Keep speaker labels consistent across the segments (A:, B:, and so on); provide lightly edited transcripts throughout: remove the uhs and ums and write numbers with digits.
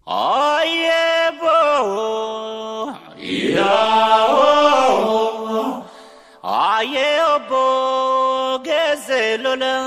A: Aye bo, ya oh, aye bo, gezelola.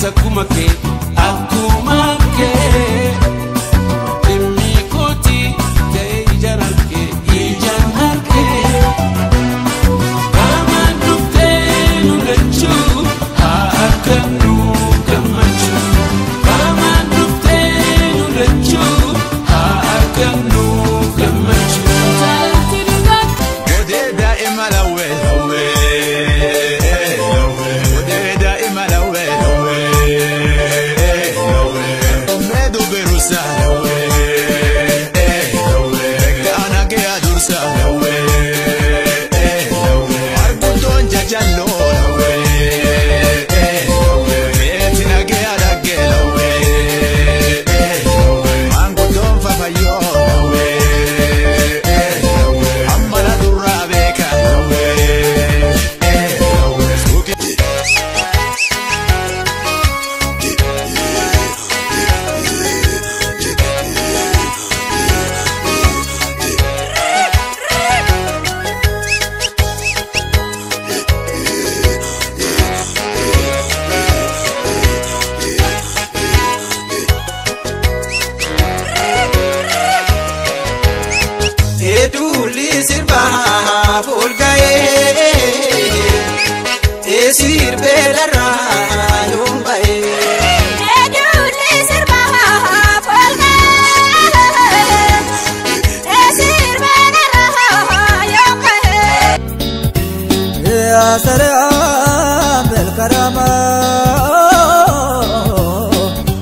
B: Akkuma kee, akkuma kee, dhimmi kooti ta'e ijaan argee, ijaan argee. Qaamaan dhuftee nu lachuu haa argannu gammachuu. Qaamaan dhuftee nu lachuu haa argannu gammachuu.
C: Godee daa'ima lawwee lawwee godee daa'ima lawwee lawwee lawwee meedu berusa lawwee lawwee gaana gee dursa lawwee lawwee arguntoon jajalloo lawwee lawwee meeti nagee adagee lawwee lawwee maanguddoon fafayyoo lawwee lawwee ammala durraa beeka lawwee lawwee.
D: Eduuli sirbaa fuulga'ee sirbee larraa yomba'ee.
E: يا سلام بالكرامة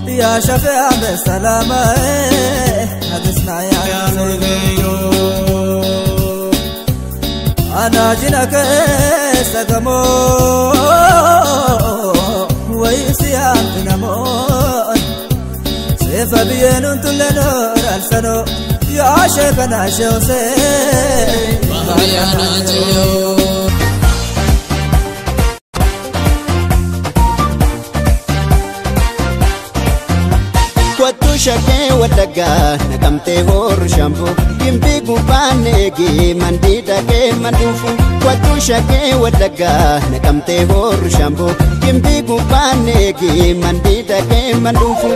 E: يا شفيع بالسلامة حدثنا يا نور أنا جنك سقمو ويسيام تنمون سيف بينون تلنور ألسنو يا شيخنا شوسي
D: Kottu shakkee wallaggaa naqamtee horu shampoo gimbii gubbaan eegi mandii dhaqee manduufu. Kottu shakkee wallaggaa naqamtee horu shampoo gimbii gubbaan eegi mandii dhaqee manduufu.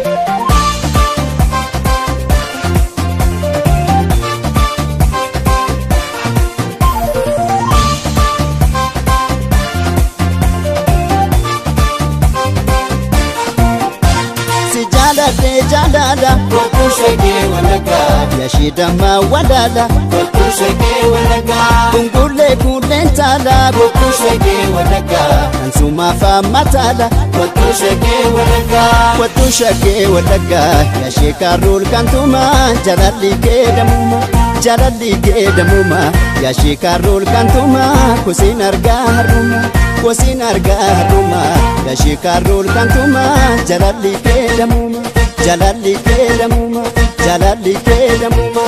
D: Si jaaladhe jaalala kottu shakkee wallaggaa yaashidama walaala kottu shakkee wallaggaa. Kungullee kuuleen taala. mataala kottu shagee Wallaggaa ansuma fa mataala kottu shagee Wallaggaa kottu shagee Wallaggaa yaa sheekarruul kantuma jaalalli kee damuma jaalalli kee damuma yaa sheekarruul kantuma kusin argaa harruma kusin argaa harruma yaa sheekarruul kantuma jaalalli kee damuma jaalalli kee damuma jaalalli kee damuma.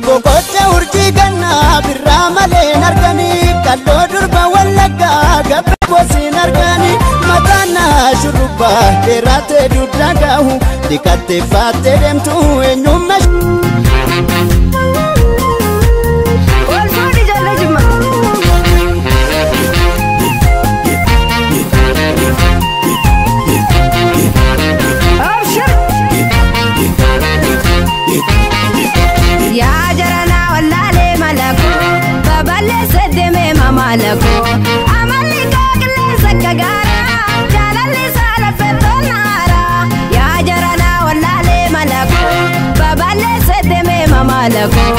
D: Boqocha urjii gannaa birraa malee arganii kalloo durba Wallaggaa gabra bosiin arganii mataanaa shurrubbaa dheeraatee duddaa gaahu dhiqattee faattee deemtu eenyummaa.
F: Ol fuudhi ijoollee Jimmaa. Abshir. Yaa jaranaa wallaalee malakoo babal'eessa deemee mamalakoo amalli koo qilleensa akka gaaraa jaalalli saala fettoon haaraa yaa jaranaa wallaalee malakoo babal'eessa deemee mamalakoo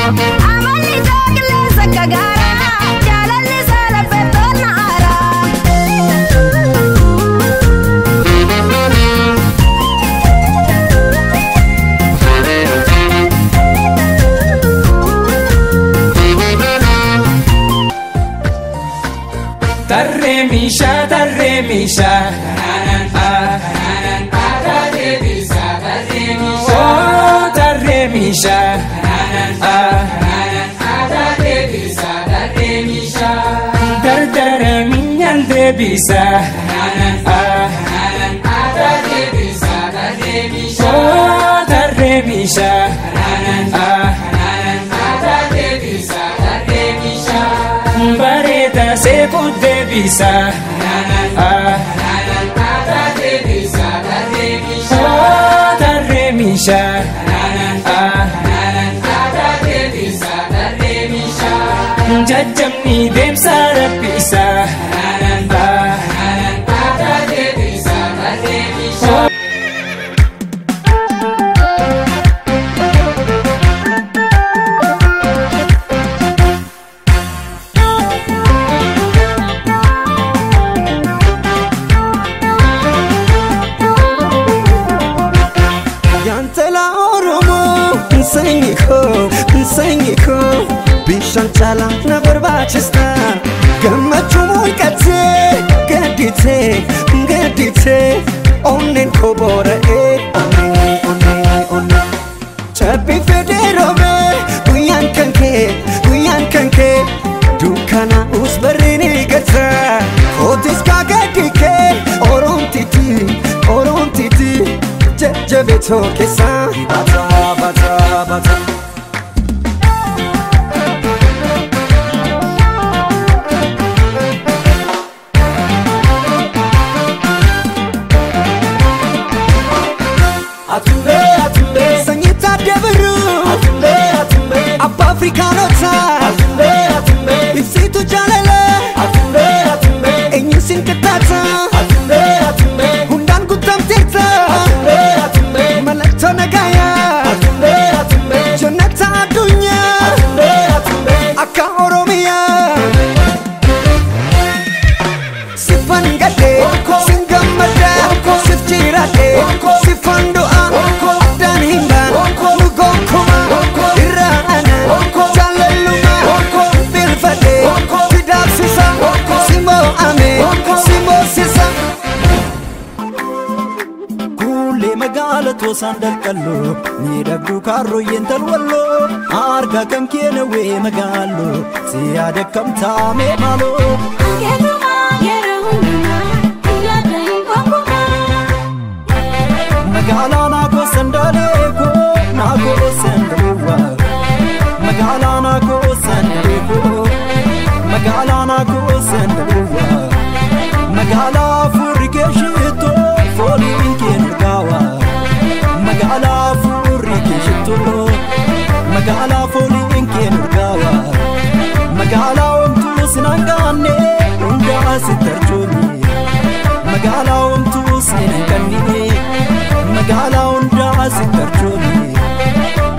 F: amalli koo qilleensa akka gaaraa jaalalli saala fettoon haaraa.
B: Tarree meeshaa tarree meeshaa oh tarree meeshaa dardara minyaan deebisaa oh tarree meeshaa bareeda seeku deebisa oh tarree meeshaa jajjabni deemsa rabbisa.
G: Sanyiko bishaan caalaa na barbaachista gammachuu mul'atee gadditee gadditee onneen koo boora'ee onnee onnee onnee cabbii fedhee roobee guyyaan kan kee guyyaan kan kee dukkana us barri ni gata kootis kaa gaddi kee oromtiti oromtiti jajjabeetoo keessaa bata bata bata. Afrikaanota ibsituu jaalala eenyu siin qixxaata hundaan guutamteerta mallattoo nagaayaa jannata addunyaa akka Oromiyaa. Siffan gadhee sin gammadda sif jiraadhee siffan du'a addaan hin baan nu gonkumaa irraa ana.
H: Kuulee magaala toosaan dalqalloo miidhagduu kaarrooyyeen talwalloo argaa kan keenawee magaaloo si yaada kam taamee maaloo. Magaalaa naakoo sandaleekoo naakoo sandaleewwa magaalaa naakoo sandaleekoo magaalaa naakoo sandaleewwa magaalaa furri keeshitoo fooliin keenurgaawa magaalaa furri keeshitoo magaalaa fooliin keenurgaawa magaalaa omtuu sinangaanne hundaa sitti magaalaa omtuu sinanganne magaalaa hundaa sitti arjoomi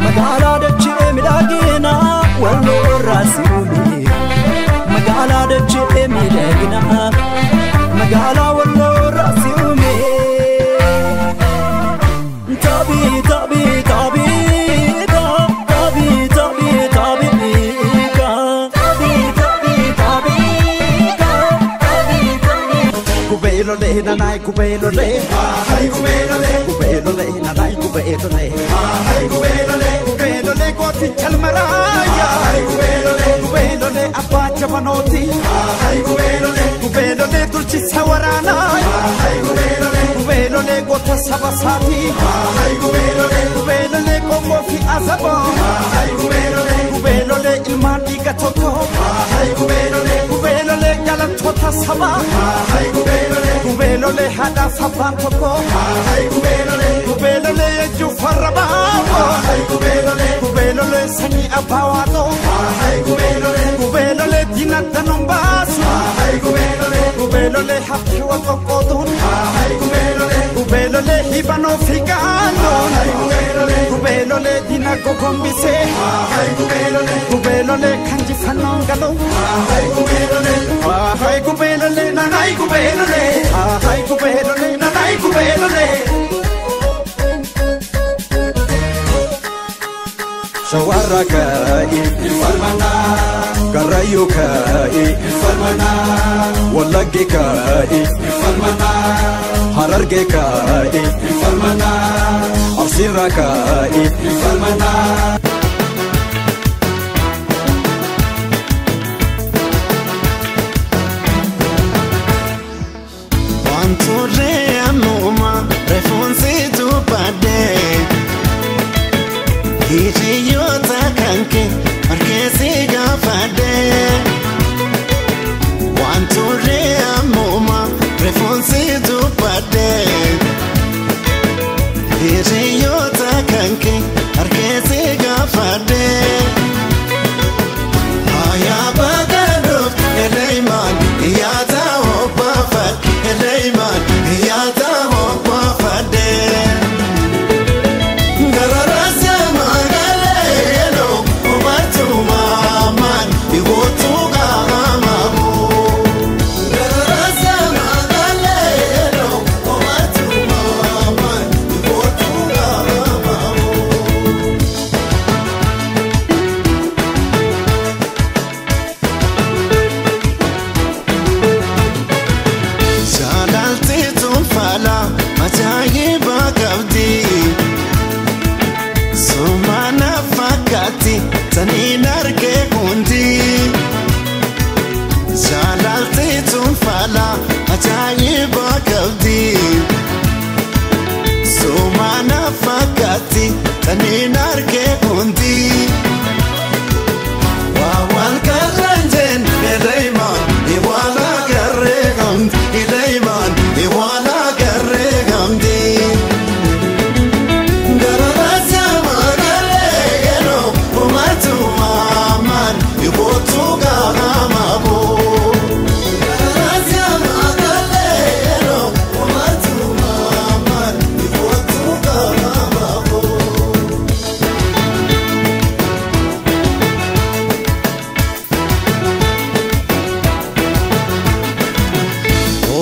H: magaalaa dachee midhaagina walloo irraa si uume. Magaalaa dachee miidhaginaa magaalaa walloo raasii uume. Tabii tabii tabii tabii tabii tabii tabii tabii tabii tabii tabii.
G: Kubeelole nanai kubeelole, hai kubeelole, kubeelole nanai kubeelole, hai kubeelole, kubeelole gooti chalmaraya, hai kubeelole, kubeelole abbaa jabanooti, hai kubeelole, kubeelole dulchisa waraana, hai kubeelole, kubeelole goota saba saati, hai kubeelole, kubeelole qomoo fi azaboo, hai kubeelole, kubeelole ilmaan dhiiga tokko, hai kubeelole, kubeelole galantoota sabaa, hai kubeelole, kubeelole haadhaaf abbaan tokko, hai kubeelole, kubeelole ejjuu farra baaboo, hai kubeelole, kubeelole sanyii abbaa waaqoo, hai kubeelole, kubeelole diina danuun baasu, hai kubeelole, kubeelole haftee wal qoqqooduun, hai kubeelole, kubeelole hibanoo fi gaannoon, hai kubeelole, kubeelole diina gogombisee, hai kubeelole, kubeelole kan jifannoon galu, hai kubeelole, hai kubeelole nanai kubeelole, hai kubeelole nanai kubeelole.
I: Shawarra kaa'i Karrayyuu kaa'i Wallaggi kaa'i Harargee kaa'i Arsiirra kaa'i.
G: Wantoorree ammuma reefuunsi tuuphadhee hiriyoota kanke harkeessi gaafadhee. Wantoorree ammuma reefuunsi tuuphadhee hiriyoota kanke harkeessi gaafadhee. Ayaaba gadoof eleemaan yaada obbaafadhe eleemaan yaada obbaafadhe. Gararasa magaalee yeroo hubachuumaan iwootu qaamamu. Gararasa magaalee yeroo hubachuumaan iwootu qaamamu. Jaalalti tunfala ajaa'iba qabdi. Sumana fakkaatti taniin argee hundi. Jaalalti tunfala ajaa'iba qabdi. Sumana fakkaatti taniin argee hundi. Waan karranjeen eleemaan iwala garree gamdi eleemaan iwala garree gamdi. Gararasa magaalee yeroo hubachuumaan iwootu qaamamu. Gararasa magaalee yeroo hubachuumaan iwootu qaamamu.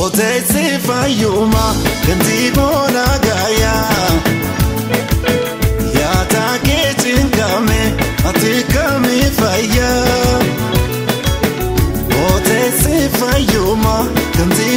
G: Oteessi fayyuma ganti boona gaayaa. Yaada kee cinqame ati kami fayyaa. Oteessi fayyuma ganti